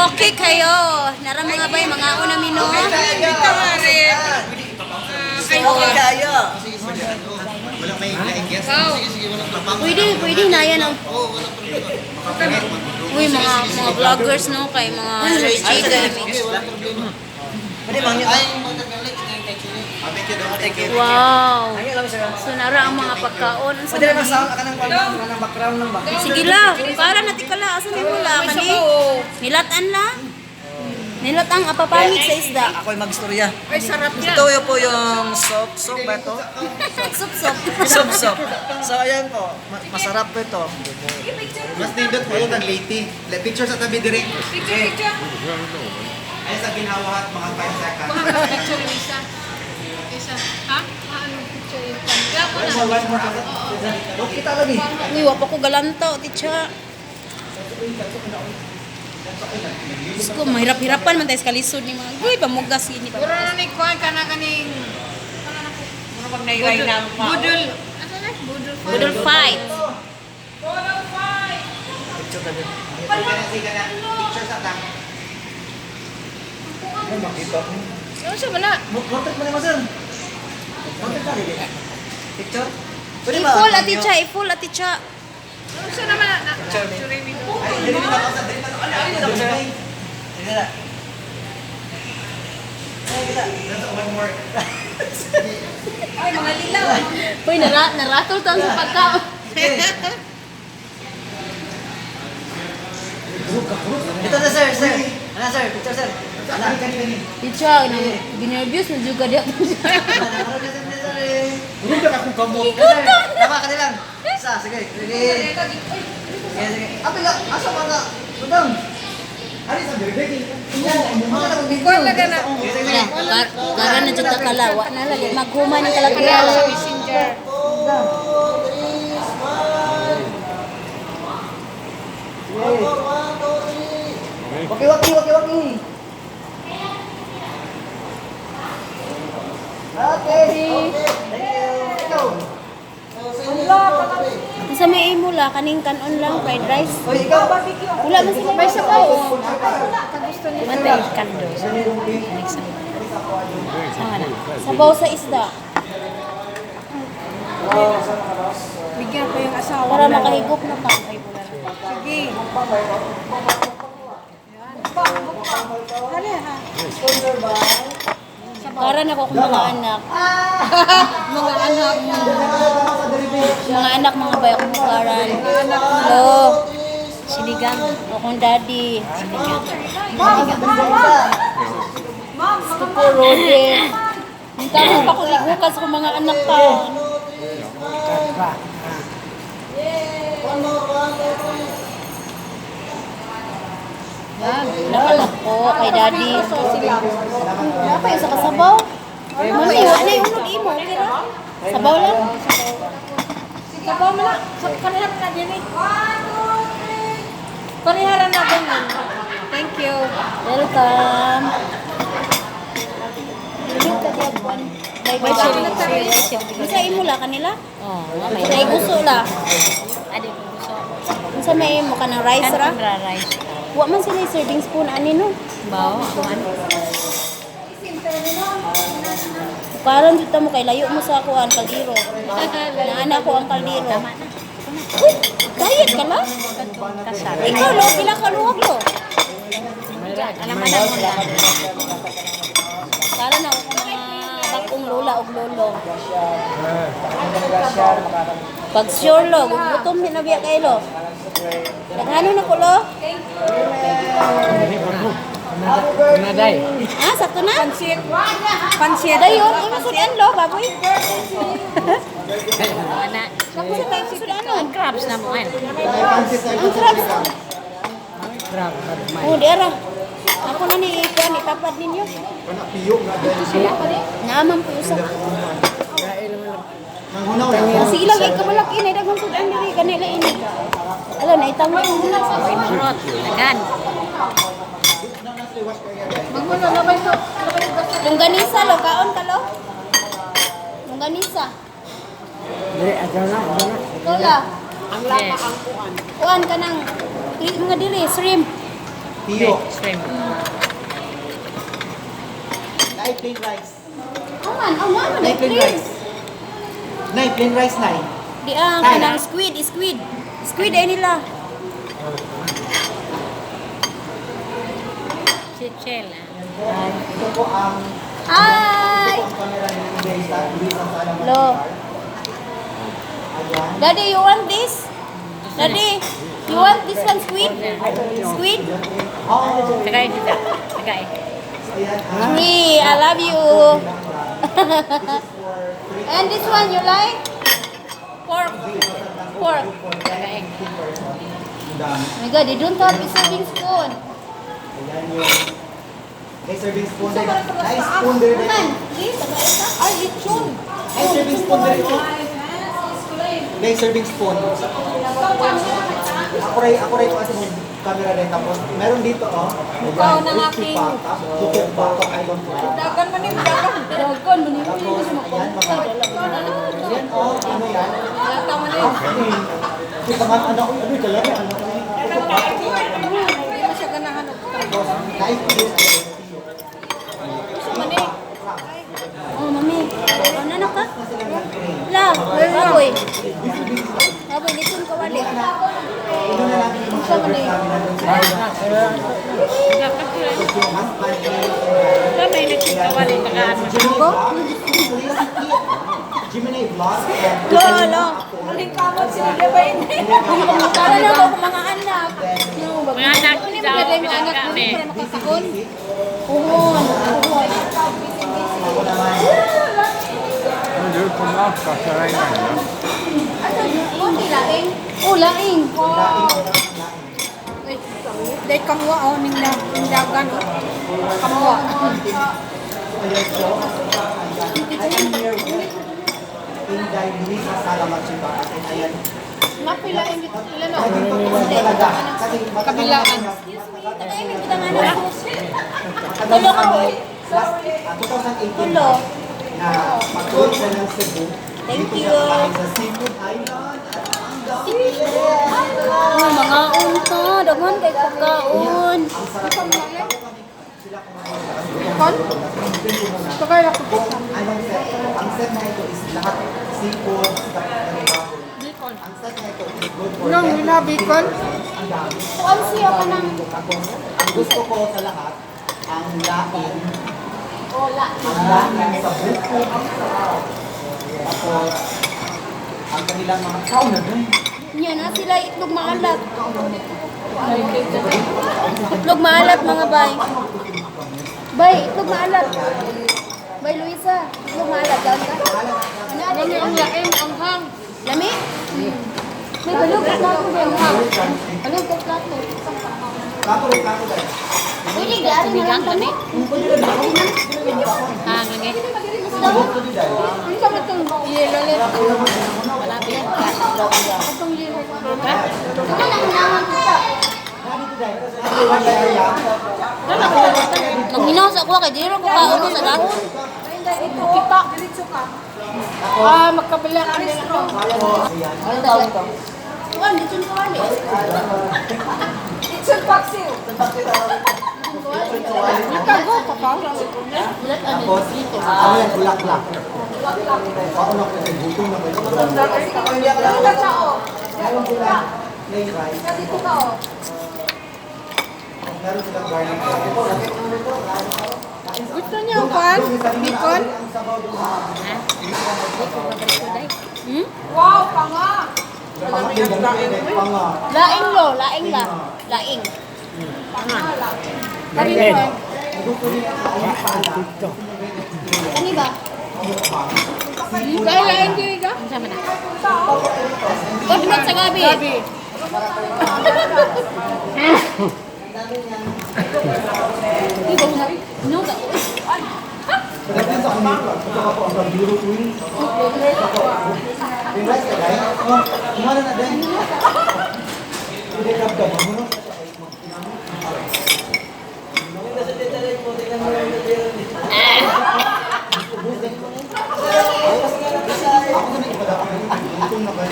Okay kayo. Nara mga bay, mga una mino. Okay kayo. Walang may laing guest. Sige, sige, walang problema. Pwede, pwede na yan ang Oo, walang problema. Uy, mga vloggers no kay mga Sir Chica. Okay, walang problema. Pwede mang Ay, Ah, thank you, thank you. Wow. Ang alam sir. So nara ang mga pagkaon. Unsa Pwede man lang ni? sound kanang kanang background lang ba? Sige la, para na tikala asa ni mo la kani? Nilatan la. Nilat ang apapangit sa isda. Ako'y magstorya. Ay, sarap niya. Ito yun po yung soup, soup ba ito? Sup-sup. Soup, soup. So ayan po, masarap po ito. Mas nindot po yung Leyte. Le picture sa tabi dire. Picture, picture. Ay sa ginawa at mga 5 seconds. Baka picture yung isa. Isa. Ha? Ano picture yung Kaya ko na. One more. Okay kita lagi. Uy, wa pa ko galantaw, ticha. Diyos ko, mahirap-hirapan man tayo sa kalisod ni mga. Uy, pamugas ini pa. Puro na ni Kwan ka na kaning Pag na budol. Ano na? Budol fight. Budol fight. Budol fight. Picture tabi. Sige na, picture sa tang. Makita. Ano siya wala? Portrait mo na mo sir. Portrait na lagi. Picture? Pwede ba? I-full ati cha, i-full ati cha. Ano siya naman? Picture ni. Picture ni. Ay, dili na ako sa dili na. Ala, Dito ko, sir. Sige na. Ay, kita. That's one more. Ay, mga lilaw. Uy, naratol taon sa pagkaon. Sige. Ito na sir, sir. Ano sir, picture sir. Ano? Ticha, ginervyos na juga diya. Ano na sir, sir. Urong ka akong kamot. Tama ka lang. Isa, sige. Ready. Sige, sige. Apila, asa mga sudang. Ari sa dire. Kwan laga na. Sige, sige, sige. Gara na jud ta kala, wa na lagi maghuma ni kala Kaya kala. sa messenger. Waki, waki, waki, waki. Okay. Thank you. Ikaw. Sa may imo la kaning kanon lang fried rice. Oy, ikaw. Wala man sila. May sabaw. Gusto niya. Mantay kaldo. Sabaw sa isda. Bigyan ko yung asawa. Para makahigop na ka. Ay, wala na. Sige. Yan. Mukha, mukha. Dali ha. Para na ko kung mga anak. Mga anak. Mga anak, mga bayo kong bukaran. Hello. Sinigang. Akong daddy. Sinigang. Ma'am, Gusto ko, Rodel. Ang tama pa ko igukas ko mga anak ka. Nakalak ko kay daddy. Wala pa yung sa kasabaw. Mami, wala na yung unod imo. Okay ra? Sabaw lang. Sabaw mo lang. Sa kanila na din eh. Pariharan natin yun. Thank you. Welcome. Unsa imo la kanila? Oh, May gusto la. Adi ko gusto. Unsa may imo kanang rice ra? Kanang rice. Wa man sila serving spoon ani no. Bao, ang ano. Karon jud ta mo kay layo mo sa kuan kaldero. Naana ko ang kaldero. Uy, diet ka la? Kasar. Ikaw lo pila ka luwag lo. Alam mo na mo lang. Karon ako kung mga bagong lola og lolo. Pag sure lo, gutom ni na biya kay lo. Daghano na ko lo. Naday. Ah, sakto na? Pansit. Pansit. Dayon, imo sudan lo, baboy. Ana. Ako sa tayo sudanon. Crabs na mo an. Ang crabs. Oh, di ara. Ako na ni ikuan itapad ninyo. Kana piyo nga dahil. Naaman po usa. Nanghunaw na. Sige lang, ikaw malaki na daghang sudan diri kanila ini. Ala na itang Rot. Dagan. Magmuno na ba ito? Ano ba yung basta? Longganisa lo kaon ka lo. Longganisa. Lola, Yes. kuan ka ng mga diri shrimp. Tiyo. Shrimp. Nay, plain rice. Aman, aman, Nay, plain rice. Nay, plain rice, Nay. Di ang kanang squid, squid. Squid ay nila. Chichel. Ito po ang Hi! ito po ang camera ni Luisa, Luisa Salaman. Lo. Ayan. Daddy, you want this? Daddy, you want this one squid? Squid? Oh, Tagay sila. Tagay. ayan. Ah. Three, I love you. And this one you like? Pork. Pork. Tagay. Ang dami. Oh my God, they don't have a serving spoon. Ayan yung may serving spoon din. Nice spoon din. Man, this? Ay, lechon. May serving spoon din. May serving spoon. Ako ray ko kasi yung camera rin. Tapos meron dito oh. Mukhaw ng aking- Bukit baka I don't know. Dagan man yung dagan. Dagon, Tapos ayan mga yan oh, ano yan? Tama na yun. Kita man ano ko ano kalaro ano ko. Hindi mo siya ganahan og Tapos nice juice. Gusto man eh. Oh, mami. Ano na ka? La, baboy. Baboy, litson kawali. Ino na namin yung mga servers namin nandun sa husband ni Kamay nagkikawali tagaan mo. Jimmy Vlog. Jimmy Vlog. And Lolo. Aling kamot sila ba yun? Para na ako mga anak. Mga anak daw, pinagkami. Para makakaon. Uhon. Ako naman. Ano, laing. Oh, laing. Ay, Dahil kamuha oh, ning na ning dagan oh. Kamuha. Ayan po. Ayan. I am here with Inday Luisa Salamachiba. At ayan. Napilain dito ilan oh. Naging totoo talaga. Kasi matagal Kabilaan. na Tagay, may butangan na. Matagal Tulo na ka. kami. Last 2018 Tulo. na pag-uwi siya ng Cebu. Thank Dito siya you. kumain sa Seafood Island. At ang dami. Oh, mga unta. Daghan kay pagkaon. Ang sarap nila. Bago kami sila kumain. Kon? Sakay ako. Kung anong set. Ang set na ito is lahat seafood, Bicol. Ang set na ito is good for Nung 10 to na 15 bacon? persons. Ang dami. Kuan siya ka ng Tapos, ang gusto ko sa lahat, ang laing, Ola. ang laing sa buko. Ang sarap. Tapos, ang kanilang mga tao na dun. Nya na sila itlog maalat. Itlog maalat mga bay. Bay, itlog maalat. Bay Luisa, itlog maalat daon ka. Ano ano Lami ang laing anghang. Lami? May balog ka plato ba ang Balog ka plato. Plato rin, plato rin. Pwede gaari na lang kami. Ah, ngani. Gusto din dahil. Ano sa matong yelo le? Wala ba yan? Atong yelo. Saka lang naman kita. Dito dahil. One area. Magminaw sa kuha kay diri ko kaon sa dahon. Kita. Diretso ka. Ah, magkabila ka nila. Tapos, ayan. Ano tawag ko? Kuan litson ko ali. Litson paksiw. Nakago pa ka. Tapos, ano yan, bulaklak. Oo, na ko, gutom na ko. Dito ka siya oh. Meron silang plain rice. Dito ka oh. Meron silang garlic rice. Gusto niya ang pan? Bacon? Ang sabaw doon sa Hmm? Wow, panga. Panga. Laing lo, laing la. Laing. Kanino? Gusto niya ang pala. Kani ba? Dahil laing diri ka? Unsa man na? Kodrot sa gabi. Gabi. No, ka. Pagdating sa kumiko, ito ka po ang pambiro ko yun. Ako, yung rice ka dahil? Oh, kumana na din. Hindi ka ba mo? Ako na nagpadala ko. Gutom na ba?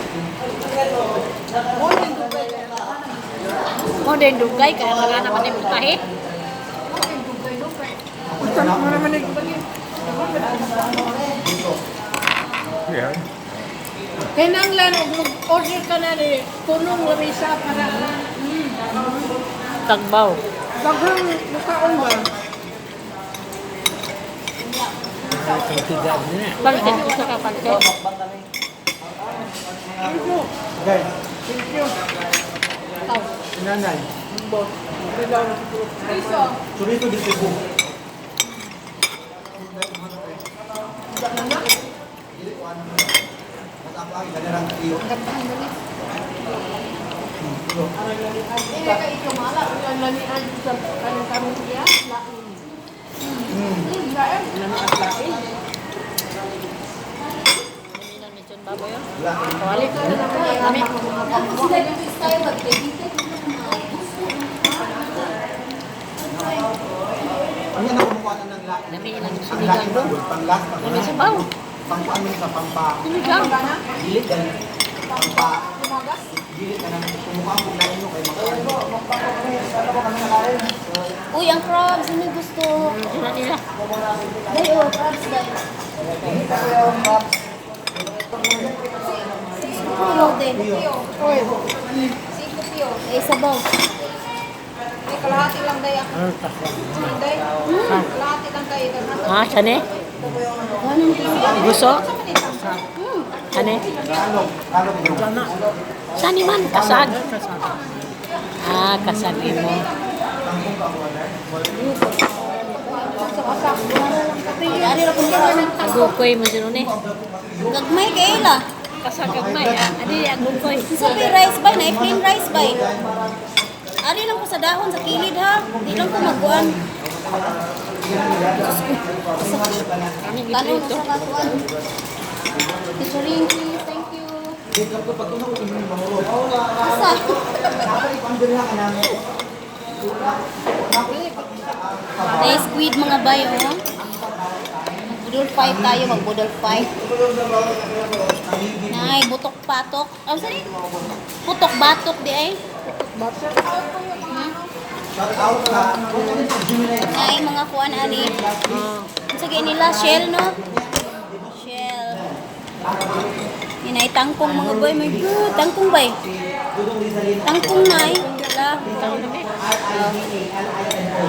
Mo din dugay kaya wala naman yung putahe. Kinanglan og mag-order ka na ni punong lamesa para Tagbaw. daghang mukaon ba? Pansit isa ka pansit. Guys. Thank you. Nanay. Chorizo de Cebu. Hindi ka ito mala, ulan lamian sa kanang karong iya. Lain. Kawali. Lami. Sila dito style mag-debite. Ang yan ang kumukuha na ng lain. Lami ilang Ang lain sinigang. daw, pang last, pang Lami sabaw. Pang ano sa pampa. Sinigang. Dili ka pampa. Dili ka nang kumukuha kung lain mo kay makain. Uy, ang crabs. Ano yung gusto? Sila nila. Day, oh, crabs, day. Pulo din. Ay, sabaw. Ay, kalahati lang day ako. Day. Kalahati lang kayo. Ah, sane? Ganun din. Gusto? Ane? Kalog, kalog bro. Sani man kasag. Ah, kasag imo. Tangkong ka order. Dari ra kung ganun. Agukoy mo sino ni. Gagmay kay ila. Kasag gagmay. Ah, adi agukoy. Sa may rice bay, na plain rice bay. Ari lang ko sa dahon sa kilid ha. Di lang ko magkuan. Kami Tanong giprito. sa kakuan. Teacher Rinky, thank you. Dito ko pag tunog ko yung mga Asa? May squid mga bay oh. Magbudol fight tayo, magbudol fight. Nay, butok patok. Oh, sorry. Putok batok di ay. Shout out sa Gemini. Nay, mga kuan ani. Unsa gyud nila shell no? Shell. Inay tangkong mga boy, my God, tangkong bay. Dudong Rizalino. Tangkong nay. La. R-I-V-A-L-I-N-O.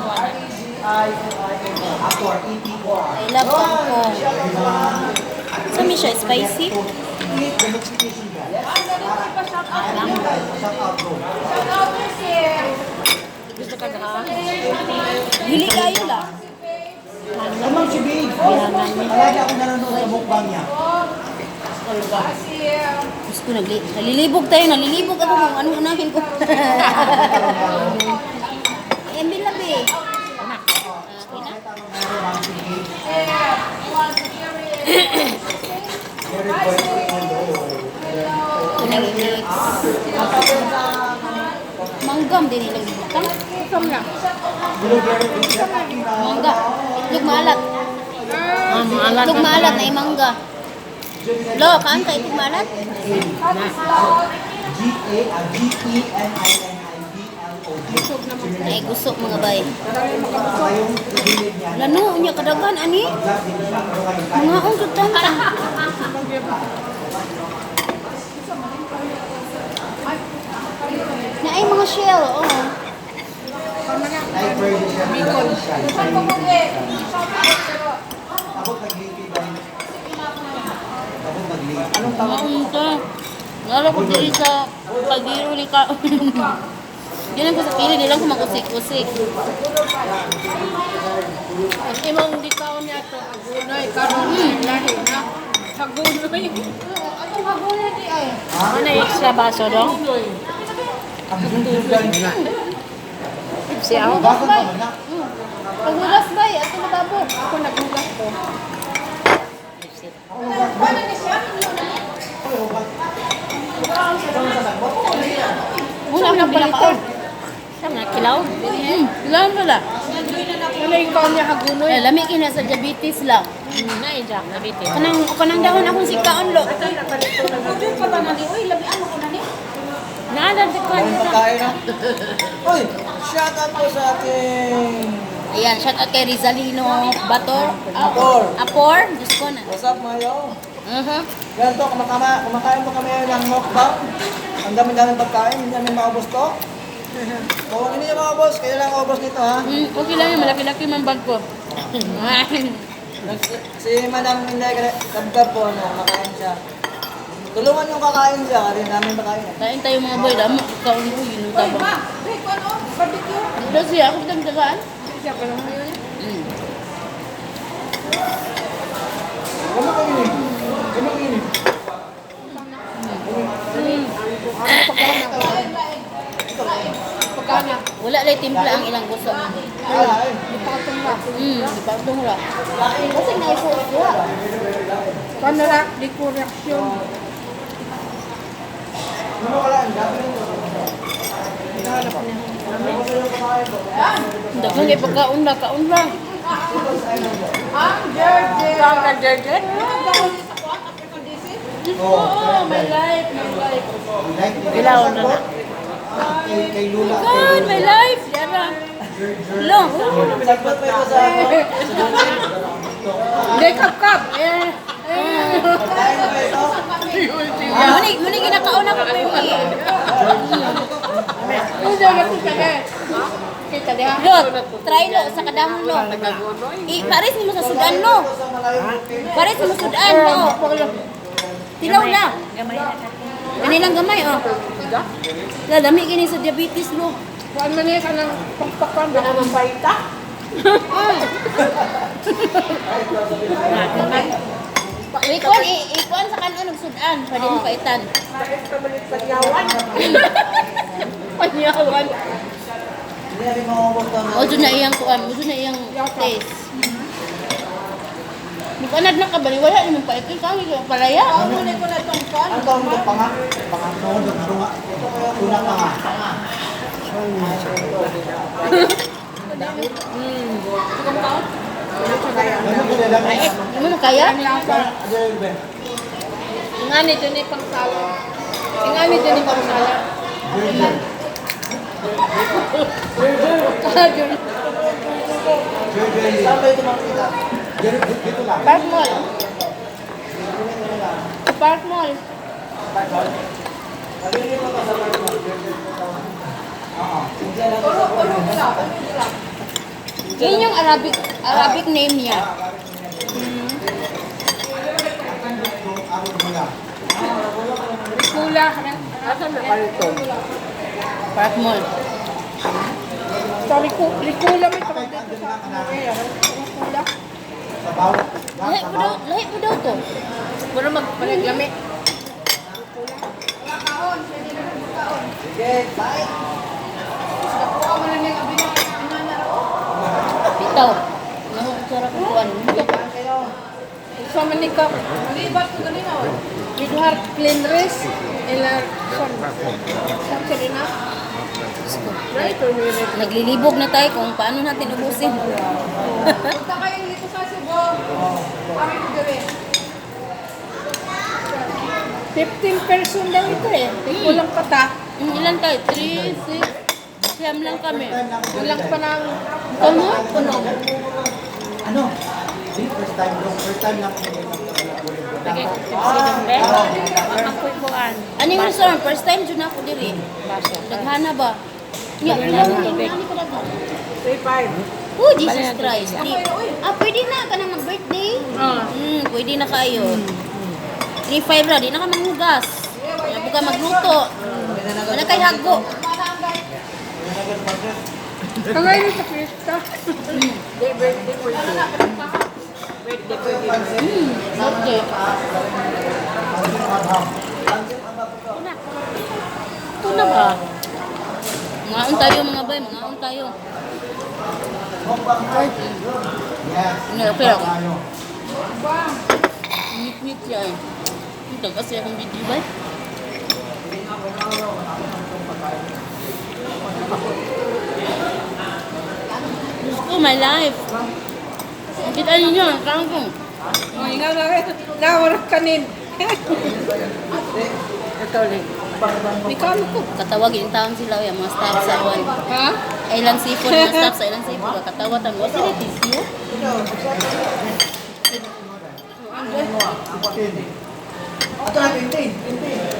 R-I-I-N-O. Acor, E-P-O-R. I love tangkong. Sa mi siya spicy? Click the notification bell. Guys, shout out bro. Gusto ka ka? Dili kayo la. Amang si Big. Palagi ako nanonood sa mukbang niya. Diyos ko, nalilibog tayo. Nalilibog ako kung anong unahin ko. Embil labi. Okay na? Ito nang i-mix. Manggam din nilang gibutang. Mangga. Itlog maalat. Ah, maalat. Itlog maalat na mangga. Lo, kaan ka itlog maalat? G-A-G-E-N-I-N-I-B-L-O-G. Ay, gusok mga bay. Saka yung gilid niya. Lano, unya kadaghan ani. Vlog din siya. Pero ngayon, kain. Mga ang gudang. Na ay mga shell, oh. Like version siya. Bicol siya. Abot nag-lipi ba yun? Abot nag-lipi. Anong tawag? Maunta. Ngaro ko diri sa pagiro ni ka. Di lang ko sa kilid, di lang ko magusik-usik. Ang imong gikaon niya to agunoy karon lahi na. Hagunoy. Atong hagunoy di ay. Ano na extra baso dong? Ang gilid niya. Si ako. Basan pa man na. Paghugas bay, ato lababo. Ako naghugas ko. Wala akong pinakaon. Sa mga kilaw. Ilan wala? Ano yung kaon niya hagunoy? Eh, lami kina sa diabetes lang. Na ija, nabiti. Kanang kanang dahon akong sikaon lo. Order pa ba na ni? Uy, labi ano ko na ni? Naalan di ko Ang pagkain na. Uy! Shout out po sa ating Ayan, shout out kay Rizalino Bator. Apor. Apor? Diyos ko na. What's up, Mayo? Ganito, kumakain po kami ng mukbang. Ang dami-dami pagkain, hindi namin maubos to. Kung hindi niyo maubos, kayo lang maubos nito ha. Okay lang yun, malaki-laki man bag ko. Si Madam Inday Kabkab po, ano, kumakain siya. Tulungan yung kakain siya, kasi namin pagkain. Eh. Kain tayo, mga boy. Damo, kaon ko yun. Uy, ma! Hey, ano? Barbecue? Dito siya, ako bitang tagaan. Siya pa lang. Kumakain eh. Kumakain eh. Pagkana. Wala lang timpla ang ilang gusto. Wala eh. Ipatong na. Ipatong ra. Kasi naisuot. Kanara, di ko reaksyon. Ano ka lang, dami nito. Daghang kay pagkaon na, kaon lang. Ang Jerje! Ang Jerje? Oo, my life, my life. Kilaw na na. Kay Lula. God, my life! Yara. Lo. Sagbot pa ito sa ano? Hindi, kap-kap! Eh, eh. Pagkain pa ito. Muni, muni ginakaon ako permi. Hindi na ko siya eh. Kita diha. Lo, try lo sa kadamon lo. I pares nimo sa sudan lo. Sa malayong bukid. Pares nimo sudan lo. Tilaw na. Gamay na ka. Kanilang gamay oh. La dami kini sa diabetes lo. Kuan man niya kanang pakpakan ba naman paita? Ikuan ikuan sa kanon og sudan, pwede mo paitan. Panyawan. Hindi namin maubos to. Mo jud na iyang kuan, mo jud na iyang taste. Mukanad na ka bali wala nimong paitan kang ikaw palaya. Muna ko na tong kuan. Ang tawag nito, panga? Panga. Tunga. Tuna panga. Ano mo kaya? Ingani dyan ni pangsala. Ingani dyan ni pangsala. Saan ba ito makikita? Dito lang. Park Mall. Park Mall. Nabili mo to sa park mo. Oo. Yun yung Arabic Arabic name niya. Kula. Asan na palito? Park Mall. Sorry, Ricula may tawag dito sa Ricula. Lahi po daw to. Mura magpanaglami. Sige, bye. Bitaw. Nahu sarap ko kuan. Sa man ni ka. Iduhar clean rice. Ila son. Son na. Right or right? Naglilibog na tayo kung paano natin ubusin. Punta kayo dito sa Cebu. Kami ko gabi. 15 person lang ito eh. Kulang pa ta. Ilan tayo? 3, 6, siyam lang kami. Kulang pa ng Ano? Puno. Ano? First time, bro. First time lang. Sige, sige, be. Ang kuikuan. Ano yung restaurant? First time dyan ako diri. Daghana ba? Nya, ilan yung nani ka daghan? 3-5. Oh, Jesus Christ. Ah, pwede na ka nang mag-birthday. Pwede na kayo. 3-5 ra, di na ka manghugas. Wala po ka magluto. Wala kay hago. Kagaya nito sa fiesta. Birthday for you. Birthday for you. Okay. Ito na ba? Mangaon tayo, mga bay, mangaon tayo. Yes. Ano, okay ako. Tayo. Ngit-ngit siya eh. Ito kasi akong video ba? Diyos ko, my life. Ang kita ninyo, ang kangkong. Oh, ingat na rin. Nawarap kanin. Ito ulit. Mikano ko. Katawag yung taon sila yung mga staff sa one. Ha? Island Seafood, mga staff sa Island Seafood. Katawa tango. Sila tissue. Ato na 20. 20.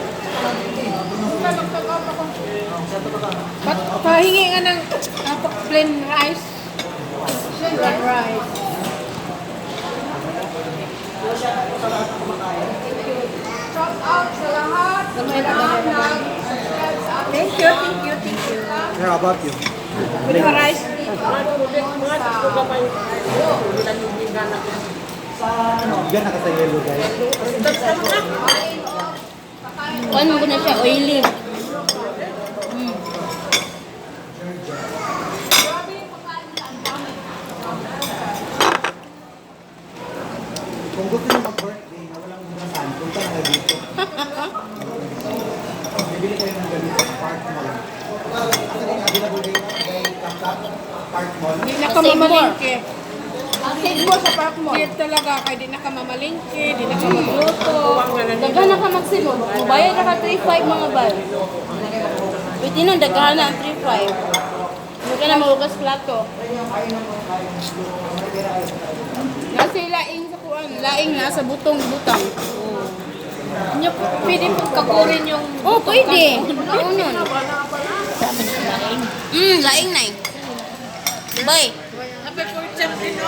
Pahingi nga ng plain rice. Plain rice. Thank you, thank you, thank you. Yeah, about you. With the rice. Diyan naka sa yellow, guys. Kuan mo na siya, oily. Kung gusto niyo mag-birthday na walang hugasan, punta na kayo dito. Bibili kayo ng ganito, Park Mall. Asa din available dito kay Kapkap, Park Mall. Di na ka mamalingke. Save mo sa park mo. Clear talaga kay di na ka mamalingke, di na ka magluto. Daghan na ka maximum. Mubayad na ka 3.5 mga bal. Pwede na, daghan na ang 3.5. Hindi ka na mahugas plato. Nasa laing sa kuan, laing nasa butong butang. Nyo, pwede pong kakurin yung Oh, pwede. Oo nun. Laing na eh. Bay,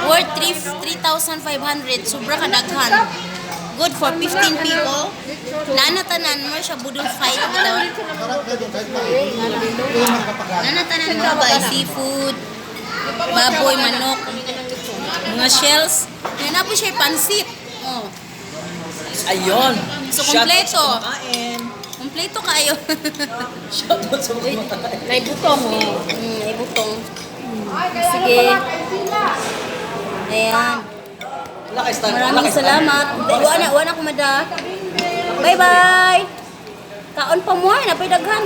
worth 3,500. Sobra ka daghan. Good for 15 people. Nana tanan mo siya budol fight bitaw. Sarap na doon kahit pa. Kaya magkapagan. Nana tanan mga bay, seafood, baboy, manok, mga shells. Yan na po siya pansit. Oh. Ayun. So, kompleto. Kumain. Kompleto kayo. Shoutout sa kumakain. Naibutong. Naibutong. Sige. Ayan. Wala kay Stan. Maraming salamat. Wala na, wala kumada. Bye-bye. Kaon pa mo, napay daghan.